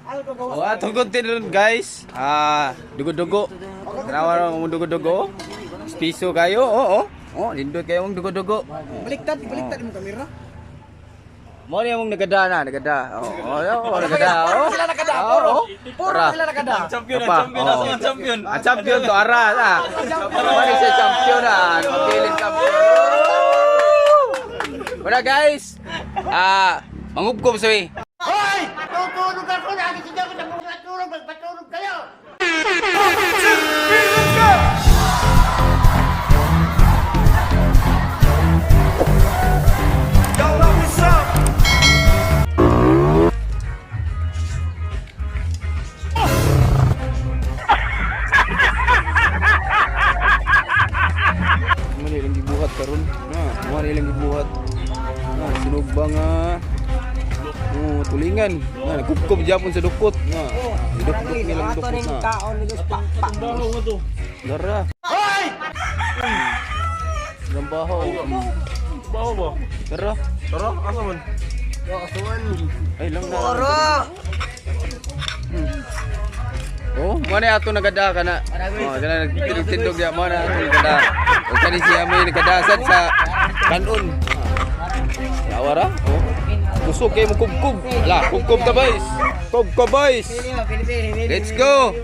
Oh, atong content guys. Ah, dugo-dugo. Tanawa ra mo dugo-dugo. Piso kayo. Oo, oh, oh. Nindot kayo mong dugo-dugo. Baliktad, baliktad mo kamera. Mo ni among nagada na, nagada. Oo, oh, oh, nagada. Oh. Sila nagada, Oo, puro. oh. Puro Ara. sila nagada. Champion, Apa? champion, Oo. ang champion. Ang champion to ara na. Mo ni siya champion na. Mapilin champion. Wala guys. Ah, mangubkob sa eh. Hoy! Tutulog ako! Nagising ako sa mga tulog! Magpatulog kayo! Mo ni ilang gibuhat karon. Na, mo ni ilang gibuhat. Na, sinugba nga. Oh, tulingan. Na, nagkubkob japon sa dukot. Na, idukduk nilang dukot na. Kaon ni guys, pa pa. Dara. Hoy! Ilang baho. Baho ba? Tara. Tara, asa man? Ay lang na. Oro. Oh, mo na ato nagada kana. Oh, kana nagtindog ya mo na ato nagada. O kani siya may nagadasan sa kanon. Lawara? Oh. Kusog kay mo kubkub. Ala, kubkub ta boys. Kubkub boys. Let's go.